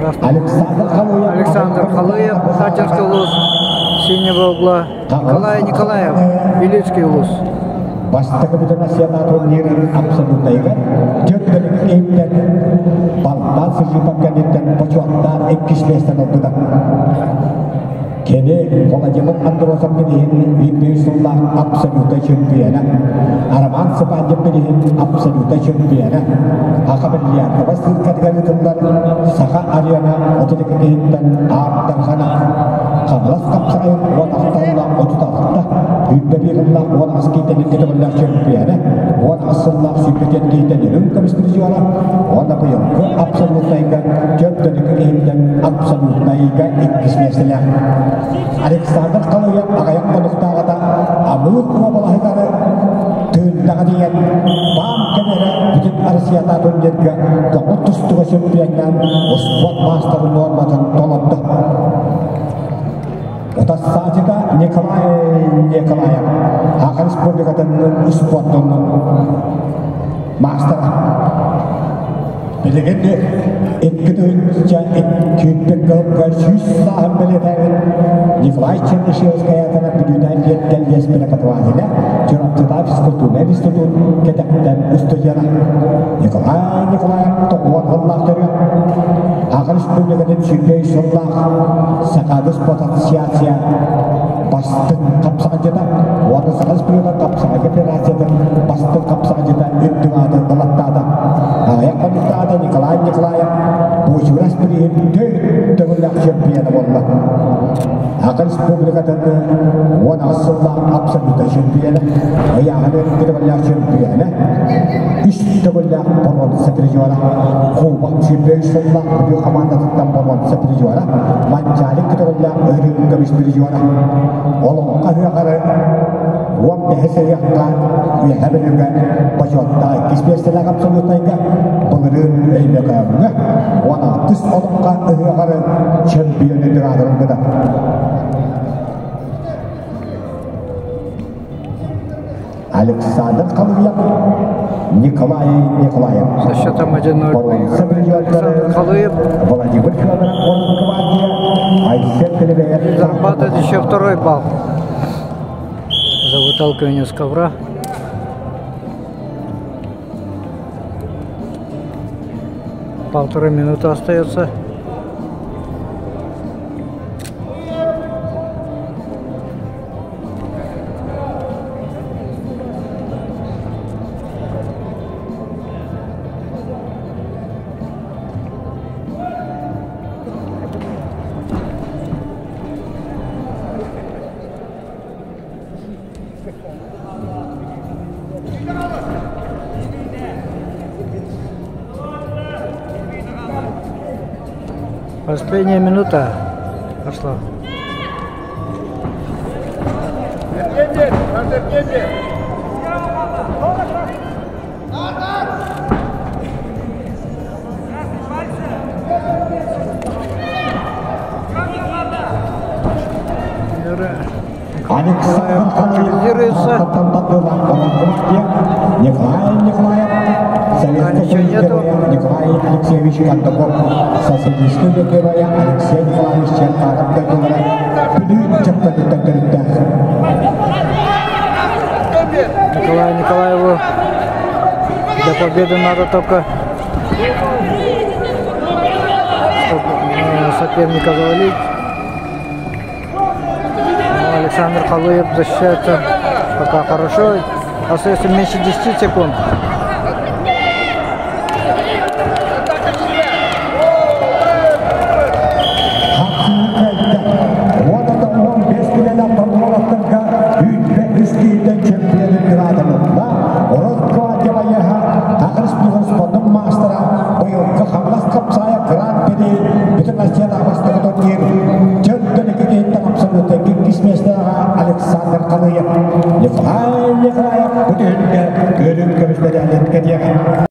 Красного угла Александр Халыев, Сатинский улус, синего угла Николай Николаев, Вилюйский улус. Бастакы бүтүн Россията турнирын абсолютнайыгар дьөттөлүк киһиттэн Балтаан Сыжипов кэнниттэн бочуоттаах иккис миэстэни ылбыта. Кини Владимир Андросов билиһин биир сыллаах абсолютнай чемпиона, Роман Сыпандин билиһин абсолютнай чемпиона, Аха бриллиантовай ссылкатыгар ыытыллар Саха арена 32 киһиттэн Аартархана, Хаҥалас хапсаҕайын 16 сыллаах 36, 21 сыллаах 18 киһиттэн икки төгүллээх чемпиона, 18 сыллаах 24 киһиттэн үрүҥ көмүс призера уонна быйылгы абсолютнайга төрдөнүкү киһиттэн абсолютнайга иккис миэстэлээх. Александр Халыев аҕыйах хонуктааҕыта Амыр уобалаһыгар тыыннаҕа диэн баан кэмэрэ бүтүн Россията турнирга көҥүл тустууга чемпионнаан успуорт маастарын нуорматын толордо. Утассаачыта Николай Николаев Саха Республикатын успуордун маастара. Билигин 2 тыһыынча 2 100 сааһын бэлиэтээбит Николай Чернышевскай аатынан Бүлүүтэн кэллиэс преподавателэ, Чурапчытаа физкультурнай институт кэтэхтэн устудьуона Николай Николаев тоҕуон сыллаах төрүөт Саха Республикатын 105 сыллаах Сахады спорт ассоциация бастыҥ хапсаҕайдьыта уонна Саха Республикатын хапсаҕайга федерациятын бастыҥ хапсаҕайдьыта үрдүк ааты ылаттаата. Аҕыйах хонуктаата Николай Николаев Бочурас бирииһин төрт төгүллээх чемпиона буолла. Саха Республикатын 18 сыллаах абсолютнай чемпиона, ыйааһын төгүллээх чемпиона, үс төгүллээх боруонса призера, Кубок 105 сыллаах Бүлүү хамаандатыттан боруонса призера, Манчаары төгүллээх үрүҥ көмүс призера, Олоҥхо ыһыаҕары 15 ыһыахха Үөһээ Бүлүүгэ бочуоттаах иккис миэстэлээх абсолютнайга былырыын Өймөкөөҥҥө 16 Олоҥхо ыһыаҕары чемпионы ылбыта. Александр Халыев, Николай Николаев. Со счетом 1-0 выигрывает Александр Халыев. Владимир Федоров, гвардия, Айсен Клебеев. Зарабатывает еще второй балл за выталкивание с ковра. 1,5 минуты остается. Последняя минута пошла. Александр Активизируется. Николай Николаев, Советский ничего нету. Николай Алексеевич Кондаков, Социалистический Героя Алексей Николаевич Черканов дойдулара Бүлүү Чөккөтүттэн төрүттээх. Николаю Николаеву для победы надо только, чтобы соперника завалить. Но Александр Халыев защищается пока хорошо. Остается меньше 10 секунд. Хапсыгы 15 килэлээх толлуолаттарга үүтбэ үс киһиттэн чемпионын градалында Орос Гвардия Саха Республикатын спортун маастара быйылгы Хаҥалас хапсаҕайа Гран-при бүтүн Россиятааҕы